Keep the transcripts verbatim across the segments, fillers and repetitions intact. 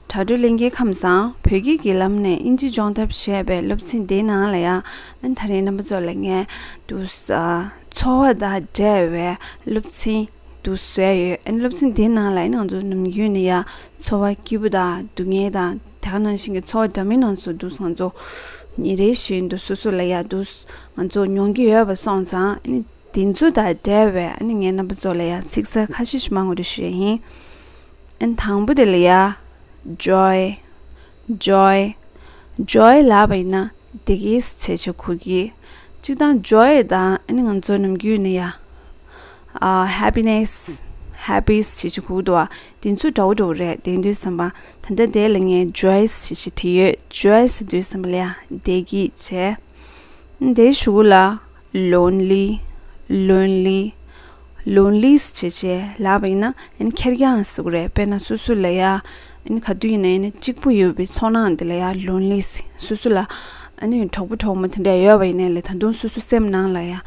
དྲ་གྲོགས་ལྷན་རྒྱས་ཁམས་བཟང་། བོད་སྐད་ཀྱི་ལམ་ནས་དབྱིན་ཇི་སྦྱོང་ཐབས་ཞེས་པའི་སློབ་ཚན་འདིའི་ནང་ལ་ཡང་ཨ་ནི་ད་རེས་རྣམ་པ་ཚོ་ལ་ངས་དུ་ས་འཚོ་བ་དང་འབྲེལ་བའི་སློབ་ཚན་དུ་བཟོས་ཡོད། ཨ་ནི་སློབ་ཚན་འདིའི་ནང་ལ་ཨ་ནི་ང་ཚོ་ནམ་རྒྱུན་ནས་ཡང་འཚོ་བ་སྐྱིད་པོ་དང་སྡུག་བསྔལ་དང་དེ་ག་ནང་བཞིན་གྱི་འཚོ་བ་འདྲ་མིན་སྣ་ཚོགས་འདུག་ང་ཚོ་ཉིན་རེ་བཞིན་དུ་སོ་སོ་ལ་ཡང་དུ་ང་ཚོ་མྱོང་གི་ཡོད་པ་སོང་ཙང་ཨ་ནི་དེ་ཚོ་དང་འབྲེལ་བའི་ཨ་ནི་ངས་རྣམ་པ་ཚོ་ལ་ཡང་ཚིག་གསར་ཁ་ཤས་ཤིག་མ་ངོ་སྤྲོད་ཞུ་ཡ་ཡིན། ཨ་ནི་དང་པོ་དེ་ལ་ཡ། Joy Joy Joy ལབ་པ་ཡིན་ན་བདེ་སྐྱིད་བྱེད་བྱེད་གོ་གི། གཅིག་དང་joy དང་ཨ་ནི་ང་ཚོ་ནམ་རྒྱུན་ནས་ཡ། ཨ་happiness happy བྱེད་བྱེད་གོ་འདུག་བ། དེ་ཚོ་འདྲ་བོ་འདྲ་བོ་རེད། དེ་དུས་ཙམ་པ་ད་ལྟ་དེ་ལ་ངས་joy བྱེད་བྱེད་བྲིས་ཡོད། Joy ཟེར་དུས་ཙམ་པ་ལ་ཡ་བདེ་སྐྱིད་བྱས། དེའི་གཞུག་གུ་ལ་lonely lonely lonely ཟེར་བྱས་ལབ་པ་ཡིན་ན་ཨ་ནི་ཁེར་རྐྱང་ཟེར་གི་རེད། དཔེར་ན་སོ་སོ་ལ་ཡ་ཨ་ནི་ག་དུས་ཡིན་ན་ཨ་ནི་གཅིག་པུ་ཡོད་པའི་ཚོར་སྣང་དེ་ལ་ཡ་lonely ཟེར། སོ་སོ་ལ་ཨ་ནི་གྲོགས་པོ་གྲོགས་མོ་དེ་འདྲ་ཡོད་པ་ཡིན་ནའི་ལས་ད་དུང་སོ་སོ་སེམས་ནང་ལ་ཡ་ཨ་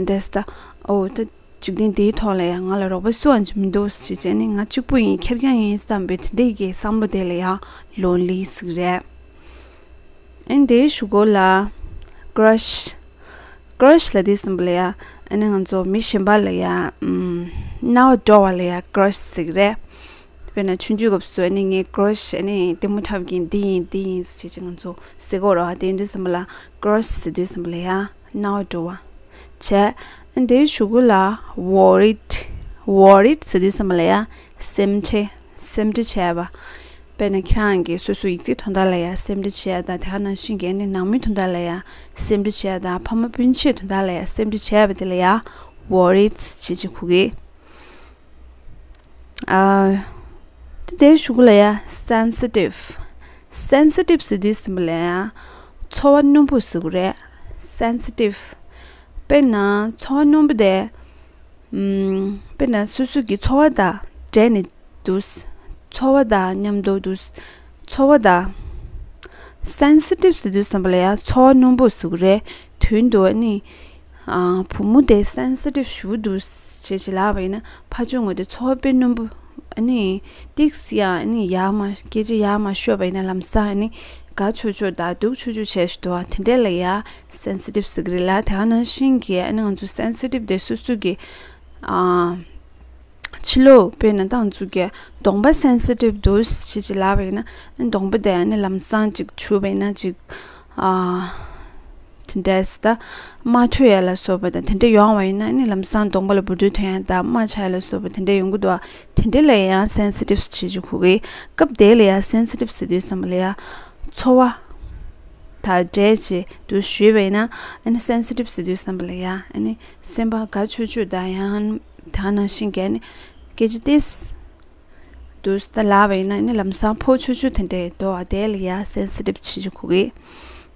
འདྲ་ཟེར་ད་ཨོ་ད་འཇིག་རྟེན་འདིའི་ཐོག་ལ་ཡང་ང་ལ་རོགས་པ་སུའང་ཅིག་མི་འདུག་ཟེར་བྱས་ནས་ང་གཅིག་པུ་ཡིན་ཁེར་རྐྱང་ཡིན་བསམ་པའི་དེ་འདྲའི་གི་བསམ་བློ་དེ་ལ་ཡང་lonely ཟེར་གི་རེད། ཨ་ནི་དེའི་གཞུག་གུ་ལ་crush crush ལབ་དུས་ཙམ་པ་ལ་ཡང་ཨ་ནི་ང་ཚོ་མི་གཞན་པ་ལ་ཡང་ཨམ་རྣ་བ་འགྲོ་བ་ལ་ཡང་crush ཟེར་གི་རེད། དཔེར་ན་ཆུང་ཆུང་སྐབས་སུ་ཨ་ནི་ངའི་crush ཨ་ནི་ལྟད་མོ་འཁྲབ་མཁན་འདི་ཡིན་འདི་ཡིན་ཟེར་བྱས་ང་ཚོ་ཟེར་གི་ཡོད་རེད་བ། དེ་ཡིན་དུས་ཙམ་པ་ལ་crush ཟེར་དུས་ཙམ་པ་ལ་ཡང་རྣ་བ་འགྲོ་བ་བྱས། ཨ་ནི་དེའི་གཞུག་གུ་ལ་worried worried ཟེར་དུས་ཙམ་པ་ལ་ཡང་སེམས་ཁྲལ་སེམས་ཁྲལ་བྱས་པ། དཔེར་ན་ཁྱེད་རང་གིས་སོ་སོའི་ཡིག་ཚད་དོན་དག་ལ་ཡང་སེམས་ཁྲལ་བྱས་དང་དེ་ག་ནང་བཞིན་གྱི་ཨ་ནི་ནང་མི་དོན་དག་ལ་ཡང་སེམས་ཁྲལ་བྱས་དང་ཕ་མ་སྤུན་མཆེད་དོན་དག་ལ་ཡང་སེམས་ཁྲལ་བྱས་པ་དེ་ལ་ཡང་worried ཟེར་བྱེད་གོ་གི། ཨ། དེ་དེའི་གཞུག་གུ་ལ་ཡ་sensitive sensitive ཟེར་དུས་ཙམ་པ་ལ་ཡ་ཚོར་བ་རྣོན་པོ་ཟེར་གི་རེད། Sensitive དཔེར་ན་ཚོར་བ་རྣོན་པོ་དེ་ཨམ། དཔེར་ན་སོ་སོ་གི་ཚོར་བ་དང་འབྲེལ་ནས་འདུག་ཚོར་བ་དང་མཉམ་དུ་འདུག་ཚོར་བ་དང་། Sensitive ཟེར་དུས་ཙམ་པ་ལ་ཡ་ཚོར་བ་རྣོན་པོ་ཟེར་གི་རེད། དོན་དུ་ཨ་ནི། ཨ། བུ་མོ་དེ་sensitive ཞེ་པོ་འདུག་ཅེས་ཅིག་ལབ་པ་ཡིན་ན་ཕར་ཕྱོགས་ངོས་དེ་ཚོར་བ་དཔེ་རྣོན་པོ། ཨ་ནི། ཏིག་ཙམ་ཡང་ཨ་ནི་ཡར་མར་སྐད་ཆ་ཡར་མར་ཤོད་པ་ཡིན་ན་ལམ་སང་ཨ་ནི་དགའ་ཆོག་ཆོག་དང་སྡུག་ཆོག་ཆོག་བྱས་ཤིག་འདུག་ཨ། དེ་འདྲས་ལ་ཡ་sensitive ཟེར་གི་རེད་ལ། དེ་ག་ནང་བཞིན་གྱི་ཨ་ནི་ང་ཚོ་sensitive དེ་སོ་སོ་གི་ཨ། ཕྱི་ལོགས་དཔེར་ན་ད་ང་ཚོ་གི་གདོང་པ་sensitive འདུག་ཅེས་ཅིག་ལབ་པ་ཡིན་ན་གདོང་པ་དེ་ཨ་ནི་ལམ་སང་ཅིག་བྱུག་པ་ཡིན་ན་ཅིག་ཨ། དེ་འདྲས་ད་རྨ་ཐོན་ཡ་ལ་སོགས་པ་དང་དེ་འདྲས་ཡོང་བ་ཡིན་ན་ཨ་ནི་ལམ་སང་གདོང་པ་ལ་འབུར་དོད་ཐོན་ཡ་དང་རྨ་ཆགས་ཡ་ལ་སོགས་པ་དེ་འདྲས་ཡོང་གི་འདུག་ཨ། དེ་འདྲས་ལ་ཡང་sensitive ཅེས་ཅིག་གོ་གི། སྐབས་དེ་ལ་ཡང་sensitive ཟེར་དུས་ཙམ་པ་ལ་ཡ་ཚོར་བ་དང་འབྲེལ་ཅིག་འདུག་ཞུས་པ་ཡིན་ན་ཨ་ནི་sensitive ཟེར་དུས་ཙམ་པ་ལ་ཡ་ཨ་ནི་སེམས་པ་དགའ་ཆོག་ཆོག་དང་ཡང་དེ་ག་ནང་བཞིན་གྱི་ཨ་ནི་སྐད་ཆ་ཏིས་འདུག་ད་ལབ་པ་ཡིན་ན་ཨ་ནི་ལམ་སང་ཕོ་ཆོག་ཆོག་དེ་འདྲས་འདུག་ཨ། དེ་ལ་ཡ་sensitive ཅེས་ཅིག་གོ་གི།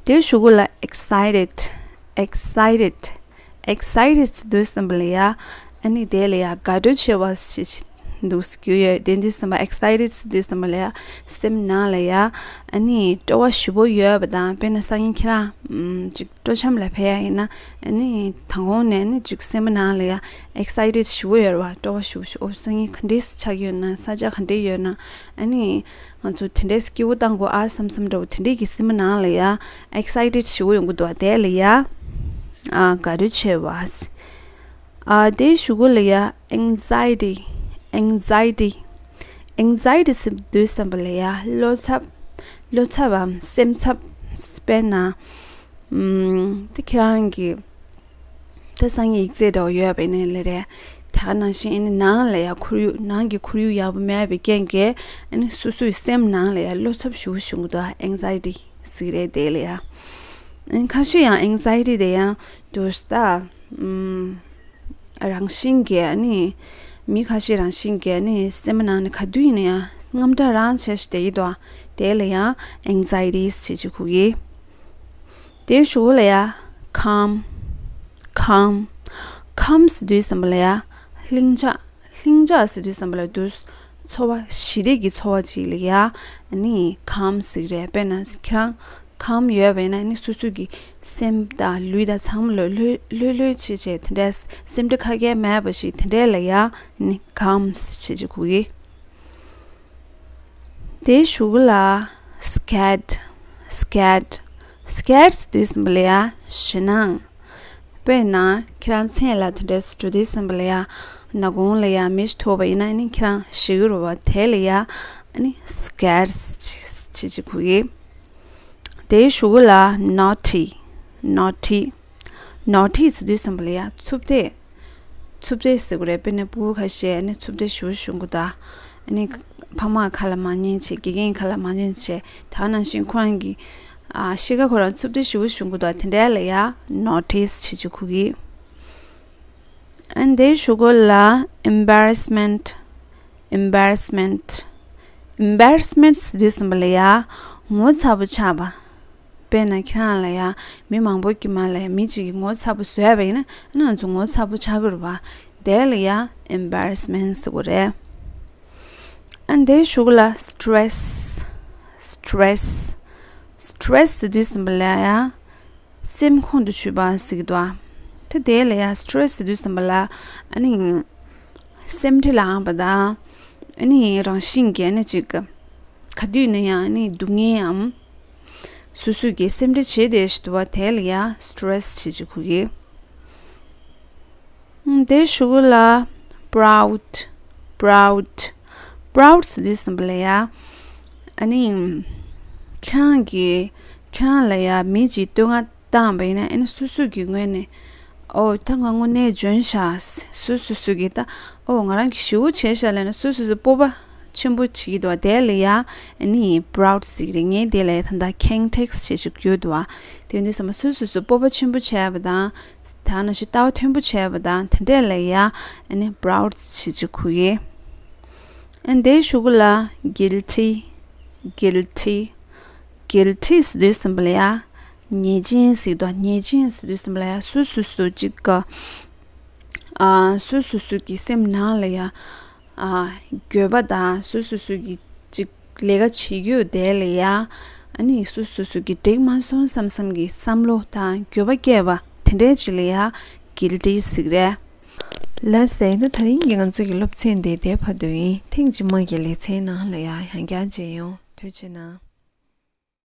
དེའི་གཞུག་གུ་ལ་excited excited excited ཟེར་དུས་ཙམ་པ་ལ་ཡ་ཨ་ནི་དེ་ལ་ཡ་དགའ་སྤྲོ་ཆེ་བ་ཞིག་འདུག་སྐྱུ་ཡོད། དེ་དུས་ཙམ་པ་excited ཟེར་དུས་ཙམ་པ་ལ་ཡ་སེམས་ནང་ལ་ཡ་ཨ་ནི་སྤྲོ་བ་ཞེ་པོ་ཡོད་པ་དང་། དཔེར་ན་སང་ཉིན་ཁྱེད་རང་ཅིག་སྤྲོ་འཆམ་ལ་ཕེབས་ཡ་ཡིན་ན་ཨ་ནི་དང་པོ་ནས་ཨ་ནི་ཅིག་སེམས་ནང་ལ་ཡ་excited ཞེ་པོ་ཡོད་རེད་བ། སྤྲོ་བ་ཞེ་པོ་ཞིག་ཨོ་སང་ཉིན་ག་འདྲས་ཆགས་ཡོད་ན་ས་ཆ་ག་འདྲས་ཡོད་ན་ཨ་ནི། ང་ཚོ་དེ་འདྲའི་སྐྱིད་པོ་བཏང་དགོས་ཨ་བསམ་བསམ་འདྲ་བོ་དེ་འདྲའི་གི་སེམས་པ་ནང་ལ་ཡ་excited ཞེ་པོ་ཡོང་གི་འདུག་ཨ། དེ་ལ་ཡ་ཨ་དགའ་སྤྲོ་ཆེ་བ། ཨ་དེའི་གཞུག་གུ་ལ་ཡ་anxiety anxiety anxiety ཟེར་དུས་ཙམ་པ་ལ་ཡ་བློ་འཚབ་བློ་འཚབ་བམ་སེམས་འཚབ། དཔེར་ན་ཨམ་དེ་ཁྱེད་རང་གི་ད་སང་ཉིན་ཡིག་ཚད་འདྲ་བོ་ཡོད་པ་ཡིན་ན་ལས་རེད། དེ་ག་ནང་བཞིན་ཨ་ནི་ནང་ལ་ཡ་ཁོར་ཡུག་ནང་གི་ཁོར་ཡུག་ཡག་པོ་མེད་པའི་རྐྱེན་གྱིས་ཨ་ནི་སོ་སོའི་སེམས་ནང་ལ་ཡ་བློ་འཚབ་ཞེ་པོ་བྱུང་གི་འདུག anxiety ཟེར་གི་རེད། དེ་ལ་ཡ་ཨ་ནི་ཁ་ཤས་ཡང་anxiety དེ་ཡང་དུ་ད་ཨམ་རང་བཞིན་གྱིས་ཨ་ནི་མི་ཁ་ཤས་རང་བཞིན་གྱིས་ཨ་ནི་སེམས་ནང་ནས་ག་དུས་ཡིན་ན་ཡང་དངངས་སྐྲག་རང་བྱས་ཤིག་བསྡད་ཀྱི་འདུག་དེ་ལ་ཡང་anxiety ཟེར་གྱི་གོ་གི། དེའི་གཞུག་ལ་ཡ་calm calm calm ཟེར་དུས་ཙམ་པ་ལ་ཡ་ལྷིང་འཇགས། ལྷིང་འཇགས་ཟེར་དུས་ཙམ་པ་ལ་དུ་ཚོར་བ་ཞི་བདེ་གི་ཚོར་བ་ཅིག་ལ་ཡ་ཨ་ནི་calm ཟེར་གི་རེད། དཔེར་ན་ཁྱེད་རང་calm ཡོད་པ་ཡིན་ན་ཨ་ནི་སོ་སོ་གི་སེམས་དང་ལུས་དང་ཚང་མ་ལ་ལྷོད་ལྷོད་ལྷོད་བྱེད་བྱེད་དེ་འདྲ་སེམས་ཁྲལ་ཁ་སྐད་མེད་པ་ཞིག་དེ་འདྲ་ལ་ཡ་ཨ་ནི་calm ཟེར་གྱི་གོ་གི། དེའི་གཞུག་གུ་ལ་scared, scared, scared ཟེར་དུས་ཙམ་པ་ལ་ཡ་ཞེད་སྣང་། དཔེར་ན་ཁྱེད་རང་མཚན་ལ་དེ་འདྲས་འགྲོ་དུས་ཙམ་པ་ལ་ཡ་ནག་ཁུང་ལ་ཡ་མེ་ཞིག་ཐུག་པ་ཡིན་ན་ཨ་ནི་ཁྱེད་རང་ཞེད་ཀྱི་རེད་བ། དེ་ལ་ཡ་ཨ་ནི་scared ཅེས་ཅིག་གོ་གི། དེའི་གཞུག་གུ་ལ་naughty, naughty, naughty ཟེར་དུས་ཙམ་པ་ལ་ཡ་ཚུབ་ཏེ། ཚུབ་ཏེ་ཟེར་དགོས་རེད། དཔེར་ན་ཕྲུ་གུ་ཁ་ཤས་ཨ་ནི་ཚུབ་ཏེ་ཞེ་པོ་ཞུ་གི་འདུག་ཨ་ནི་ཕ་མ་ཁ་ལ་མ་ཉན་བྱས། དགེ་རྒན་ཁ་ལ་མ་ཉན་བྱས། ད་ནང་བཞིན་ཁོ་རང་གི་ཨ་གཤིས་ཀ་ཁོ་རང་ཚུབ་ཏེ་ཞེ་པོ་ཞུ་གི་འདུག་དེ་འདྲ་ལ་ཡ་naughty ཟེར་གྱི་གོ་གི། ཨ་ནི་དེའི་གཞུག་གུ་ལ་embarrassment, embarrassment, embarrassment ཟེར་དུས་ཙམ་པ་ལ་ཡ་ངོ་ཚ་པོ་ཆགས་པ། དཔེར་ན་ཁྱེད་རང་ལ་ཡ་མི་མང་པོ་གི་མ་ལ་ཡ་མི་གཅིག་གིས་ངོ་ཚ་པོ་བཟོས་པ་ཡིན་ན་ཨ་ནི་ང་ཚོ་ངོ་ཚ་པོ་ཆགས་ཀྱི་རེད་བ། དེ་ལ་ཡ་embarrassment ཟེར་དགོས་རེད། ཨ་ནི་དེའི་གཞུག་གུ་ལ་stress, stress, stress ཟེར་དུས་ཙམ་པ་ལ་ཡ་སེམས་ཁོང་དུ་ཆུད་པ་ཟེར་གྱི་འདུག་ཨ་དེ་ལ་ཡ་stress ཟེར་དུས་ཙམ་པ་ལ་ཨ་ནི་སེམས་ཁྲལ་ལངས་པ་དང་། ཨ་ནི་རང་བཞིན་གྱིས་ཨ་ནི་ཅིག་ག་དུས་ནས་ཡང་ཨ་ནི་སྡུག་བསྔལ་འམ། སོ་སོ་གིས་སེམས་ཁྲལ་བྱེད་བསྡད་བཞིན་འདུག་བ། དེ་ལ་ཡ་stress ཞེས་བྱ་གོ་གི། ཨ་དེའི་གཞུག་གུ་ལ་proud, proud, proud ཟེར་དུས་ཙམ་པ་ལ་ཡ་ཨ་ནི་ཁྱེད་རང་གིས་ཁྱེད་རང་ལ་ཡ་མི་གཅིག་བསྟོད་བསྔགས་བཏང་བ་ཡིན་ན་ཨ་ནི་སོ་སོ་གི་ངོས་ནས་ཨོ་ད་ང་དངོས་གནས་འཇོན་ཤག་སོ་སོ་སོ་གིས་ད་ཨོ་ང་རང་གིས་ཞེ་པོ་བྱས་ཤག་ལབ་ནས་སོ་སོ་སོ་སྤོབས་པ་ཆེན་པོ་བྱེད་ཀྱི་འདུག་བ། དེ་ལ་ཡ་ཨ་ནི་proud ཟེར་གྱི་རེད། ངས་དེ་ལ་ཡ་ད་ལྟ་ཁེངས་དྲེགས་བྱེད་ཅིག་ཡོད་འདུག་བ། དེ་འདི་ཚང་མ་སོ་སོ་སོ་སྤོབས་པ་ཆེན་པོ་བྱས་པ་དང་། ད་ནང་བཞིན་ལྟ་བ་མཐོན་པོ་བྱས་པ་དང་དེ་འདྲས་ལ་ཡ་ཨ་ནི་proud ཞེས་བྱ་གོ་གི། ཨ་དེའི་གཞུག་གུ་ལ་guilty, guilty, guilty ཟེར་དུས་ཙམ་པ་ལ་ཡ་ཉེས་ཅན་ཟེར་དུས། ཉེས་ཅན་ཟེར་དུས་ཙམ་པ་ལ་ཡ་སོ་སོ་སོ་གཅིག་ག་ཨ་སོ་སོ་སོ་གི་སེམས་ནང་ལ་ཡ་ཨ་འགྱོད་པ་དང་སོ་སོ་སོ་གི་ཅིག་ལས་ཀ་བྱེད་རྒྱུ་དེ་ལ་ཡ་ཨ་ནི་སོ་སོ་སོ་གི་འགྲིག་མ་སོང་བསམ་བསམ་གི་བསམ་བློ་དང་འགྱོད་པ་སྐྱེས་པ་དེ་འདྲའི་ཅིག་ལ་ཡ་guilty ཟེར་གི་རེད། ལགས་སེ། ད་དེ་རིང་གི་ང་ཚོ་གི་སློབ་ཚན་དེ་དེ་བར་དུ་ཡིན། ཐེངས་རྗེས་མ་གི་ལེ་ཚན་ནང་ལ་ཡ་ཡང་བསྐྱར་མཇལ་ཡོང་། ཐུགས་རྗེ་གནང་།